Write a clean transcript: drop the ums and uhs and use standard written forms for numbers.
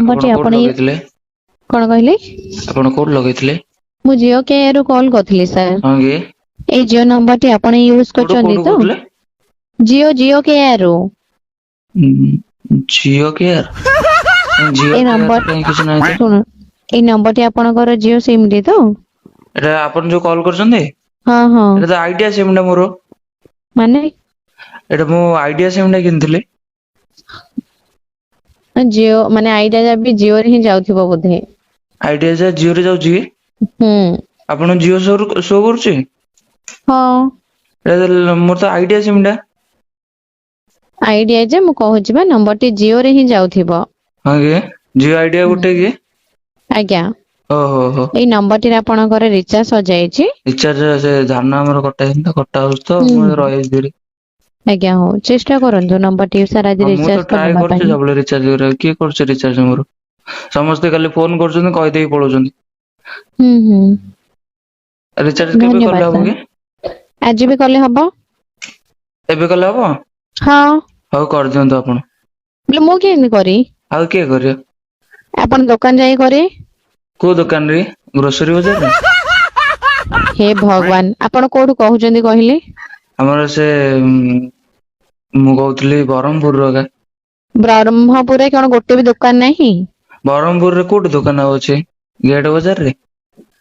ନମ୍ବରଟି ଆପଣ କୋଉଠି ଆପଣ ଲଗେଇଥିଲେ? କଣ କହିଲେ? ଆପଣ କୋଉଠି ଲଗେଇଥିଲେ? ମୁଁ ଜିଓ କେୟାର ରୁ କଲ୍ କରିଥିଲି ସାର୍। ହଁ କି? ଏଇ ଜିଓ ନମ୍ବରଟି ଆପଣ ୟୁଜ କୋଉଠୁ କରୁଛନ୍ତି କୋଉଠୁ ତ? କହୁଥିଲେ? ଜିଓ ଜିଓ କେୟାର ରୁ। ଜିଓ କେୟାର? ଜିଓ ଏଇ କେୟାର ନମ୍ବର କାହିଁ କିଛି ନାହିଁ ତ। ଶୁଣ, ଏଇ ନମ୍ବରଟି ଆପଣଙ୍କର ଜିଓ ସିମ ଟି ତ? ଏଟା ଆପଣ ଯୋଉ କଲ୍ କରିଛନ୍ତି? ହଁ ହଁ। ଏଟା ତ ଆଇଡିଆ ସିମ୍ ଟା ମୋର। ମାନେ? ଏଟା ମୁଁ ଆଇଡିଆ ସିମ୍ ଟା କିଣିଥିଲି। ଜିଓ ମାନେ ଆଇଡିଆ ବି ଜିଓ ରେ ହିଁ ଯାଉଥିବ ବୋଧେ। ଆଇଡିଆ ଯା ଜିଓ ରେ ଯାଉଛି କି? ହୁଁ। ଆପଣ ଜିଓ ଶୋ ଶୋ କରୁଛି? ହଁ। ଏଟା ମୋର ତ ଆଇଡିଆ ସିମ୍ ଟା। ଆଇଡିଆ ଯେ ମୁଁ କହୁଛି ବା ନମ୍ବରଟି ଜିଓ ରେ ହିଁ ଯାଉଥିବ। ହଁ କି? ଜିଓ ଆଇଡିଆ ଗୋଟେ କି? ଆଜ୍ଞା। ଓହୋ ହୋ। ଏଇ ନମ୍ବରଟିରେ ଆପଣଙ୍କର ରିଚାର୍ଜ ସରିଯାଇଛି। ରିଚାର୍ଜ ସେ ଧାନ ଆମର କଟା ହେଇନି ତ କଟା ହଉଛି ତ ହୁଁ ମୁଁ ହୁଁ। ରହିଯାଇଛି ଧୀରେ। ଆଜ୍ଞା ହଉ ଚେଷ୍ଟା କରନ୍ତୁ ନମ୍ବରଟି ସାର୍ ଆଜି ହଁ ମୁଁ ତ ରିଚାର୍ଜ ଟ୍ରାଏ କରିଦବା କରୁଛି ପାଇଁ। ସବୁବେଳେ ରିଚାର୍ଜ କରିବାକୁ। କିଏ କରୁଛି ରିଚାର୍ଜ ମୋର? ସମସ୍ତେ ଖାଲି ଫୋନ କରୁଛନ୍ତି, କହିଦେଇକି ପଳଉଛନ୍ତି। ହୁଁ ହୁଁ। ରିଚାର୍ଜ କେବେ ଧନ୍ୟବାଦ କଲେ ହବ ସାର୍। କି? ଆଜି ବି କଲେ ହବ। ଏବେ କଲେ ହବ? ହଁ। ହଉ କରିଦିଅନ୍ତୁ ଆପଣ। ବୋଲେ ମୁଁ କେମିତି କରିବି? ଆଉ କିଏ କରିବ? ଆପଣ ଦୋକାନ ଯାଇ କରିବେ। କୋଉ ଦୋକାନରେ? ଗ୍ରୋସରୀ ବଜାରରେ? ହେ ଭଗବାନ, ଆପଣ କୋଉଠୁ କହୁଛନ୍ତି କହିଲେ? ଆମର ସେ ମୁଁ କହୁଥିଲି ବ୍ରହ୍ମପୁର ର। ବ୍ରହ୍ମପୁରରେ କଣ ଗୋଟେ ବି ଦୋକାନ ନାହିଁ? ବ୍ରହ୍ମପୁରରେ କୋଉଠି ଦୋକାନ ଆଉ ଅଛି? ଗେଟ ବଜାରରେ?